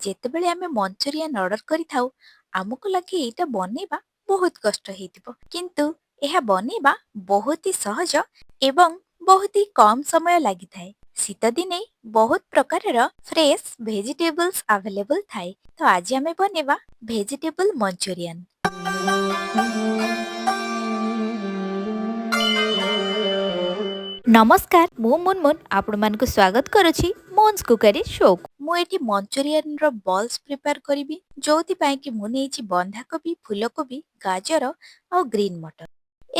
ଯେତେବେଳେ ଆମେ Manchurian order କରିଥାଉ, ଆମକୁ ଲାଗେ ଏଇଟା ବନେଇବା ବହୁତ କଷ୍ଟ ହେଇଥିବ। କିନ୍ତୁ ଏହା ବନେଇବା ବହୁତ ହି ସହଜ ଏବଂ ବହୁତ ହି କମ୍ ସମୟ ଲାଗିଥାଏ। ଶୀତ ଦିନେ ବହୁତ ପ୍ରକାରର ଫ୍ରେଶ୍ ଭେଜିଟେବଲ୍ସ ଆଭେଲେବଲ୍ ଥାଏ। ତ ଆଜି ଆମେ ବନେଇବା ଭେଜିଟେବଲ ମଞ୍ଚୁରିଆନ। ନମସ୍କାର, ମୁଁ ମୁନମୁନ ଆପଣମାନଙ୍କୁ ସ୍ୱାଗତ କରୁଛି ମୁନ୍ସ କୁକରୀ ଶୋକୁ। ମୁଁ ଏଠି ମଞ୍ଚୁରିଆନର ବଲ୍ସ ପ୍ରିପେୟାର କରିବି, ଯୋଉଥିପାଇଁ କି ମୁଁ ନେଇଛି ବନ୍ଧାକୋବି, ଫୁଲକୋବି, ଗାଜର ଆଉ ଗ୍ରୀନ୍ ମଟର।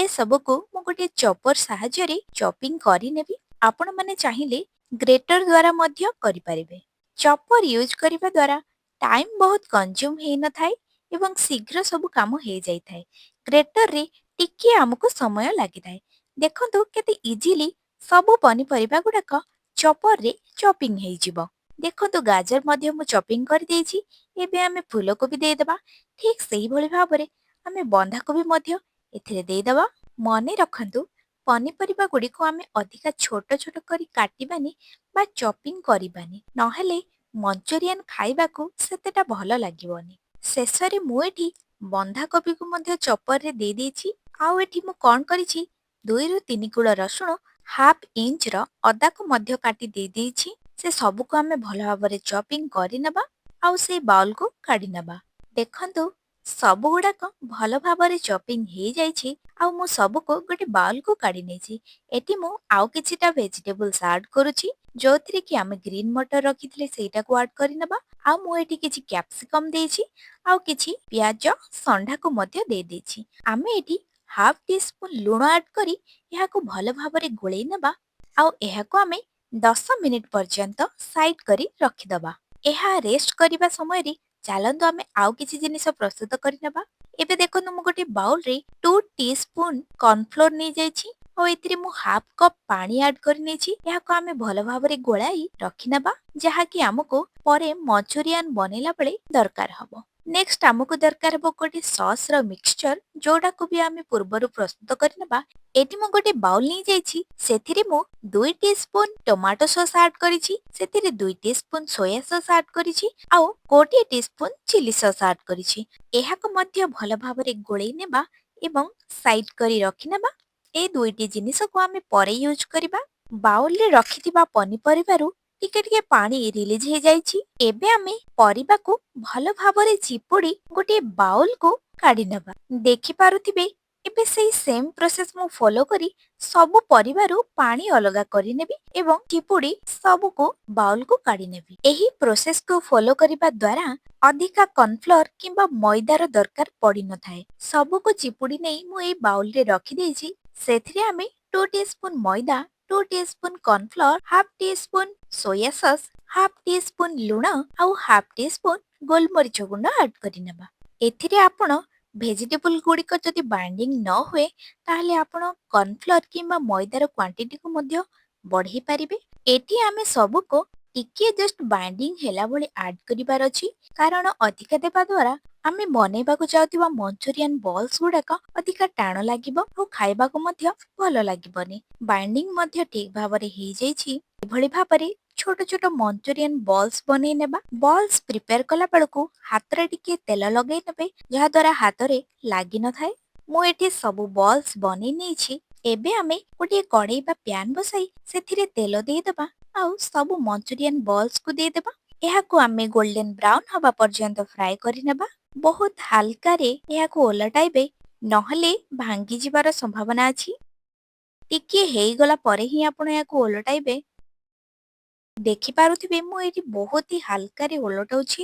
ଏସବୁକୁ ମୁଁ ଗୋଟିଏ ଚପର ସାହାଯ୍ୟରେ ଚପିଂ କରିନେବି। ଆପଣମାନେ ଚାହିଁଲେ ଗ୍ରେଟର ଦ୍ୱାରା ମଧ୍ୟ କରିପାରିବେ। ଚପର ୟୁଜ୍ କରିବା ଦ୍ୱାରା ଟାଇମ୍ ବହୁତ କନଜ୍ୟୁମ୍ ହେଇନଥାଏ ଏବଂ ଶୀଘ୍ର ସବୁ କାମ ହେଇଯାଇଥାଏ। ଗ୍ରେଟରରେ ଟିକିଏ ଆମକୁ ସମୟ ଲାଗିଥାଏ। ଦେଖନ୍ତୁ, କେତେ ଇଜିଲି ସବୁ ପନିପରିବା ଗୁଡାକ ଚପରରେ ଚପିଂ ହେଇଯିବ। ଦେଖନ୍ତୁ, ଗାଜର ମଧ୍ୟ ମୁଁ ଚପିଂ କରିଦେଇଛି। ଏବେ ଆମେ ଫୁଲକୋବି ଦେଇଦେବା। ଠିକ୍ ସେଇଭଳି ଭାବରେ ଆମେ ବନ୍ଧାକୋବି ମଧ୍ୟ ଏଥିରେ ଦେଇଦେବା। ମନେ ରଖନ୍ତୁ, ପନିପରିବା ଗୁଡ଼ିକୁ ଆମେ ଅଧିକା ଛୋଟ ଛୋଟ କରି କାଟିବାନି ବା ଚପିଂ କରିବାନି, ନହେଲେ ମଞ୍ଚୁରିଆନ ଖାଇବାକୁ ସେତେଟା ଭଲ ଲାଗିବନି। ଶେଷରେ ମୁଁ ଏଠି ବନ୍ଧାକୋବିକୁ ମଧ୍ୟ ଚପରରେ ଦେଇଦେଇଛି। ଆଉ ଏଠି ମୁଁ କଣ କରିଛି, 2ରୁ 3 କୁଳ ରସୁଣ, ହାଫ୍ ଇଞ୍ଚର ଅଦାକୁ ମଧ୍ୟ କାଟି ଦେଇଦେଇଛି। ସେ ସବୁକୁ ଆମେ ଭଲ ଭାବରେ ଚପିଂ କରିନେବା ଆଉ ସେଇ ବାଉଲକୁ କାଢି ନେବା। ଦେଖନ୍ତୁ, ସବୁ ଗୁଡାକ ଭଲ ଭାବରେ ଚପିଂ ହେଇଯାଇଛି ଆଉ ମୁଁ ସବୁକୁ ଗୋଟେ ବାଉଲକୁ କାଢି ନେଇଛି। ଏଠି ମୁଁ ଆଉ କିଛିଟା ଭେଜିଟେବଲ୍ସ ଆଡ୍ କରୁଛି, ଯୋଉଥିରେ କି ଆମେ ଗ୍ରୀନ୍ ମଟର ରଖିଥିଲେ, ସେଇଟାକୁ ଆଡ୍ କରିନେବା। ଆଉ ମୁଁ ଏଠି କିଛି କ୍ୟାପସିକମ୍ ଦେଇଛି ଆଉ କିଛି ପିଆଜ ସଣ୍ଡାକୁ ମଧ୍ୟ ଦେଇଦେଇଛି। ଆମେ ଏଠି ହାଫ୍ ଟି ସ୍ପୁନ୍ ଲୁଣ ଆଡ୍ କରି ଏହାକୁ ଭଲ ଭାବରେ ଗୋଳେଇ ନେବା ଆଉ ଏହାକୁ ଆମେ 10 ମିନିଟ୍ ପର୍ଯ୍ୟନ୍ତ ସାଇଡ୍ କରି ରଖିଦବା। ଏହା ରେଷ୍ଟ କରିବା ସମୟରେ ଚାଲନ୍ତୁ ଆମେ ଆଉ କିଛି ଜିନିଷ ପ୍ରସ୍ତୁତ କରିନେବା। ଏବେ ଦେଖନ୍ତୁ, ମୁଁ ଗୋଟେ ବାଉଲରେ 2 ଟି ସ୍ପୁନ୍ କର୍ଣ୍ଣଫ୍ଲୋର ନେଇଯାଇଛି ଆଉ ଏଥିରେ ମୁଁ ହାଫ୍ କପ୍ ପାଣି ଆଡ୍ କରିନେଇଛି। ଏହାକୁ ଆମେ ଭଲ ଭାବରେ ଗୋଳାଇ ରଖିନେବା, ଯାହାକି ଆମକୁ ପରେ ମଞ୍ଚୁରିଆନ ବନେଇଲା ବେଳେ ଦରକାର ହବ। ନେକ୍ସଟ ଆମକୁ ଦରକାର ହବ ଗୋଟେ ସସ୍ର ମିକ୍ସଚର, ଯୋଉଟାକୁ ବି ଆମେ ପୂର୍ବରୁ ପ୍ରସ୍ତୁତ କରିନେବା। ଏଠି ମୁଁ ଗୋଟେ ବାଉଲ ନେଇଯାଇଛି। ସେଥିରେ ମୁଁ 2 ଟି ସ୍ପୁନ୍ ଟମାଟୋ ସସ୍ ଆଡ୍ କରିଛି, ସେଥିରେ 2 ଟି ସ୍ପୁନ୍ ସୋୟା ସସ୍ ଆଡ୍ କରିଛି ଆଉ 1 ଟି ସ୍ପୁନ୍ ଚିଲି ସସ୍ ଆଡ୍ କରିଛି। ଏହାକୁ ମଧ୍ୟ ଭଲ ଭାବରେ ଗୋଳେଇ ନେବା ଏବଂ ସାଇଡ୍ କରି ରଖିନେବା। ଏ ଦୁଇଟି ଜିନିଷକୁ ଆମେ ପରେ ୟୁଜ୍ କରିବା। ବାଉଲରେ ରଖିଥିବା ପନିପରିବାରୁ ଟିକେ ଟିକେ ପାଣି ରିଲିଜ ହେଇଯାଇଛି। ଏବେ ଆମେ ପରିବାକୁ ଭଲ ଭାବରେ ଚିପୁଡି ଗୋଟିଏ ବାଉଲକୁ କାଢି ନେବା। ଦେଖିପାରୁଥିବେ, ଏବେ ସେଇ ସେମ୍ ପ୍ରୋସେସ ମୁଁ ଫଲୋ କରି ସବୁ ପରିବାରୁ ପାଣି ଅଲଗା କରିନେବି ଏବଂ ଚିପୁଡି ସବୁକୁ ବାଉଲକୁ କାଢି ନେବି। ଏହି ପ୍ରୋସେସକୁ ଫଲୋ କରିବା ଦ୍ୱାରା ଅଧିକା କର୍ଣ୍ଣଫ୍ଲୋର କିମ୍ବା ମଇଦାର ଦରକାର ପଡିନଥାଏ। ସବୁକୁ ଚିପୁଡି ନେଇ ମୁଁ ଏଇ ବାଉଲରେ ରଖିଦେଇଛି। ସେଥିରେ ଆମେ 2 ଟି ସ୍ପୁନ୍ ମଇଦା, 2 ଟି ସ୍ପୁନ୍ କର୍ଣ୍ଣଫ୍ଲୋର, ହାଫ୍ ଟି ସ୍ପୁନ୍ ସୋୟା ସସ୍, ହାଫ୍ ଟି ସ୍ପୁନ୍ ଲୁଣ ଆଉ ହାଫ୍ ଟି ସ୍ପୁନ୍ ଗୋଲମରିଚ ଗୁଣ୍ଡ ଆଡ୍ କରିନେବା। ଏଥିରେ ଆପଣ ଭେଜିଟେବଲ ଗୁଡିକ ଯଦି ବାଇଣ୍ଡିଂ ନ ହୁଏ, ତାହେଲେ ଆପଣ କର୍ଣ୍ଣଫ୍ଲୋର କିମ୍ବା ମଇଦାର କ୍ୱାଣ୍ଟିଟିକୁ ମଧ୍ୟ ବଢେଇ ପାରିବେ। ଏଠି ଆମେ ସବୁକୁ ଟିକିଏ ଜଷ୍ଟ ବାଇଣ୍ଡିଂ ହେଲା ଭଳି ଆଡ୍ କରିବାର ଅଛି, କାରଣ ଅଧିକା ଦେବା ଦ୍ୱାରା ଆମେ ବନେଇବାକୁ ଯାଉଥିବା ମଞ୍ଚୁରିଆନ ବଲ୍ସ ଗୁଡାକ ଅଧିକା ଟାଣ ଲାଗିବ ଆଉ ଖାଇବାକୁ ମଧ୍ୟ ଭଲ ଲାଗିବନି। ବାଇଣ୍ଡିଂ ମଧ୍ୟ ଠିକ ଭାବରେ ହେଇଯାଇଛି। ଏଭଳି ଭାବରେ ଛୋଟ ଛୋଟ ମଞ୍ଚୁରିଆନ ବଲ୍ସ ବନେଇ ନେବା। ବଲ୍ସ ପ୍ରିପେୟାର କଲା ବେଳକୁ ହାତରେ ଟିକେ ତେଲ ଲଗେଇ ନେବେ, ଯାହାଦ୍ୱାରା ହାତରେ ଲାଗିନଥାଏ। ମୁଁ ଏଠି ସବୁ ବଲ୍ସ ବନେଇ ନେଇଛି। ଏବେ ଆମେ ଗୋଟିଏ କଡେଇ ବା ପ୍ୟାନ ବସାଇ ସେଥିରେ ତେଲ ଦେଇଦେବା ଆଉ ସବୁ ମଞ୍ଚୁରିଆନ ବଲ୍ସକୁ ଦେଇଦେବା। ଏହାକୁ ଆମେ ଗୋଲ୍ଡେନ ବ୍ରାଉନ ହବା ପର୍ଯ୍ୟନ୍ତ ଫ୍ରାଏ କରିନେବା। ବହୁତ ହାଲକାରେ ଏହାକୁ ଓଲଟାଇବେ, ନହେଲେ ଭାଙ୍ଗି ଯିବାର ସମ୍ଭାବନା ଅଛି। ଟିକିଏ ହେଇଗଲା ପରେ ହିଁ ଆପଣ ଏହାକୁ ଓଲଟାଇବେ। ଦେଖିପାରୁଥିବେ, ମୁଁ ଏଇଠି ବହୁତ ହି ହାଲକାରେ ଓଲଟାଉଛି।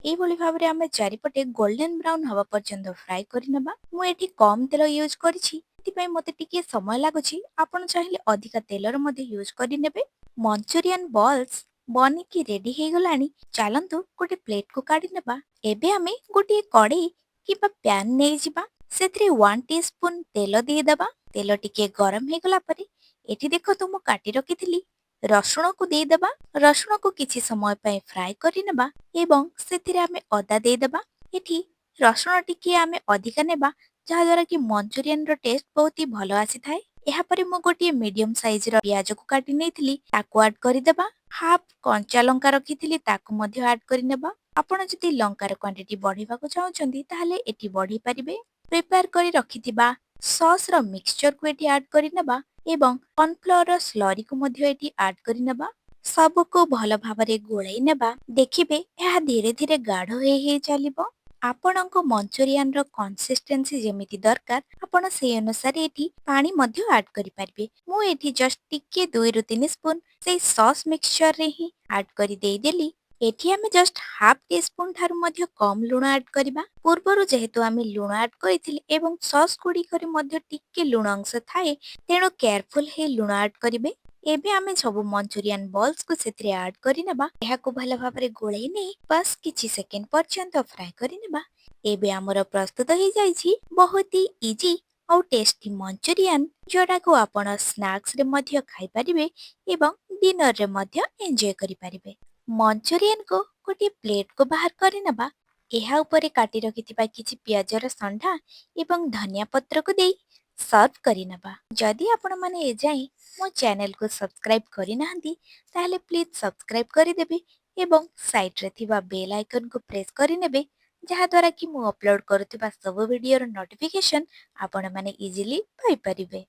ଏଇଭଳି ଭାବରେ ଆମେ ଚାରିପଟେ ଗୋଲ୍ଡେନ ବ୍ରାଉନ ହବା ପର୍ଯ୍ୟନ୍ତ ଫ୍ରାଏ କରିନେବା। ମୁଁ ଏଠି କମ ତେଲ ୟୁଜ୍ କରିଛି, ସେଥିପାଇଁ ମତେ ଟିକେ ସମୟ ଲାଗୁଛି। ଆପଣ ଚାହିଁଲେ ଅଧିକା ତେଲର ମଧ୍ୟ ୟୁଜ୍ କରିନେବେ। ମଞ୍ଚୁରିଆନ ବଲ୍ସ ବନିକି ରେଡି ହେଇଗଲାଣି। ଚାଲନ୍ତୁ ଗୋଟେ ପ୍ଲେଟକୁ କାଢି ନେବା। ଏବେ ଆମେ ଗୋଟିଏ କଡେଇ କିମ୍ବା ପ୍ୟାନ ନେଇଯିବା। ସେଥିରେ 1 ଟି ସ୍ପୁନ୍ ତେଲ ଦେଇଦେବା। ତେଲ ଟିକେ ଗରମ ହେଇଗଲା ପରେ ଏଠି ଦେଖନ୍ତୁ, ମୁଁ କାଟି ରଖିଥିଲି ରସୁଣକୁ ଦେଇଦେବା। ରସୁଣକୁ କିଛି ସମୟ ପାଇଁ ଫ୍ରାଏ କରିନେବା ଏବଂ ସେଥିରେ ଆମେ ଅଦା ଦେଇଦେବା। ଏଠି ରସୁଣ ଟିକିଏ ଆମେ ଅଧିକା ନେବା, ଯାହାଦ୍ୱାରା କି ମଞ୍ଚୁରିଆନର ଟେଷ୍ଟ ବହୁତ ହି ଭଲ ଆସିଥାଏ। ଏହାପରେ ମୁଁ ଗୋଟିଏ ମିଡିୟମ ସାଇଜର ପିଆଜକୁ କାଟି ନେଇଥିଲି, ତାକୁ ଆଡ୍ କରିଦେବା। ହାଫ୍ କଞ୍ଚା ଲଙ୍କା ରଖିଥିଲି, ତାକୁ ମଧ୍ୟ ଆଡ୍ କରିନେବା। ଆପଣ ଯଦି ଲଙ୍କାର କ୍ୱାଣ୍ଟିଟି ବଢ଼େଇବାକୁ ଚାହୁଁଛନ୍ତି, ତାହେଲେ ଏଠି ବଢ଼େଇ ପାରିବେ। ପ୍ରିପେୟାର କରି ରଖିଥିବା ସସ୍ର ମିକ୍ସଚରକୁ ଏଠି ଆଡ୍ କରିନେବା ଏବଂ କର୍ଣ୍ଣଫ୍ଲୋରର ସ୍ଲରିକୁ ମଧ୍ୟ ଏଠି ଆଡ୍ କରିନେବା। ସବୁକୁ ଭଲ ଭାବରେ ଗୋଳେଇ ନେବା। ଦେଖିବେ, ଏହା ଧୀରେ ଧୀରେ ଗାଢ଼ ହେଇ ହେଇ ଚାଲିବ। ଆପଣଙ୍କୁ ମଞ୍ଚୁରିଆନର କନସିଷ୍ଟେନ୍ସି ଯେମିତି ଦରକାର, ଆପଣ ସେଇ ଅନୁସାରେ ଏଠି ପାଣି ମଧ୍ୟ ଆଡ୍ କରିପାରିବେ। ମୁଁ ଏଠି ଜଷ୍ଟ ଟିକେ 2ରୁ 3 ସ୍ପୁନ୍ ସେଇ ସସ୍ ମିକ୍ସଚରରେ ହିଁ ଆଡ୍ କରି ଦେଇଦେଲି। ଏଠି ଆମେ ଜଷ୍ଟ ହାଫ୍ ଟି ସ୍ପୁନ୍ ଠାରୁ ମଧ୍ୟ କମ୍ ଲୁଣ ଆଡ୍ କରିବା। ପୂର୍ବରୁ ଯେହେତୁ ଆମେ ଲୁଣ ଆଡ୍ କରିଥିଲେ ଏବଂ ସସ୍ ଗୁଡ଼ିକରେ ମଧ୍ୟ ଟିକେ ଲୁଣ ଅଂଶ ଥାଏ, ତେଣୁ କେୟାରଫୁଲ୍ ହେଇ ଲୁଣ ଆଡ୍ କରିବେ। ଏବେ ଆମେ ସବୁ ମଞ୍ଚୁରିଆନ ବଲ୍ସକୁ ସେଥିରେ ଆଡ୍ କରିନେବା। ଏହାକୁ ଭଲ ଭାବରେ ଗୋଳେଇ ନେଇ ବାସ୍ କିଛି ସେକେଣ୍ଡ ପର୍ଯ୍ୟନ୍ତ ଫ୍ରାଏ କରିନେବା। ଏବେ ଆମର ପ୍ରସ୍ତୁତ ହେଇଯାଇଛି ବହୁତ ହି ଇଜି ଆଉ ଟେଷ୍ଟି ମଞ୍ଚୁରିଆନ, ଯୋଉଟାକୁ ଆପଣ ସ୍ନାକ୍ସରେ ମଧ୍ୟ ଖାଇପାରିବେ ଏବଂ ଡିନରରେ ମଧ୍ୟ ଏନ୍ଜୟ କରିପାରିବେ। ମଞ୍ଚୁରିଆନକୁ ଗୋଟିଏ ପ୍ଲେଟକୁ ବାହାର କରିନେବା। ଏହା ଉପରେ କାଟି ରଖିଥିବା କିଛି ପିଆଜର ସଣ୍ଢା ଏବଂ ଧନିଆ ପତ୍ରକୁ ଦେଇ ସର୍ଭ କରିନେବା। ଯଦି ଆପଣମାନେ ଏଯାଏଁ ମୋ ଚ୍ୟାନେଲକୁ ସବସ୍କ୍ରାଇବ୍ କରିନାହାନ୍ତି, ତାହେଲେ ପ୍ଲିଜ୍ ସବସ୍କ୍ରାଇବ୍ କରିଦେବେ ଏବଂ ସାଇଡ଼ରେ ଥିବା ବେଲ୍ ଆଇକନକୁ ପ୍ରେସ୍ କରିନେବେ, ଯାହାଦ୍ୱାରା କି ମୁଁ ଅପଲୋଡ଼ କରୁଥିବା ସବୁ ଭିଡ଼ିଓର ନୋଟିଫିକେସନ୍ ଆପଣମାନେ ଇଜିଲି ପାଇପାରିବେ।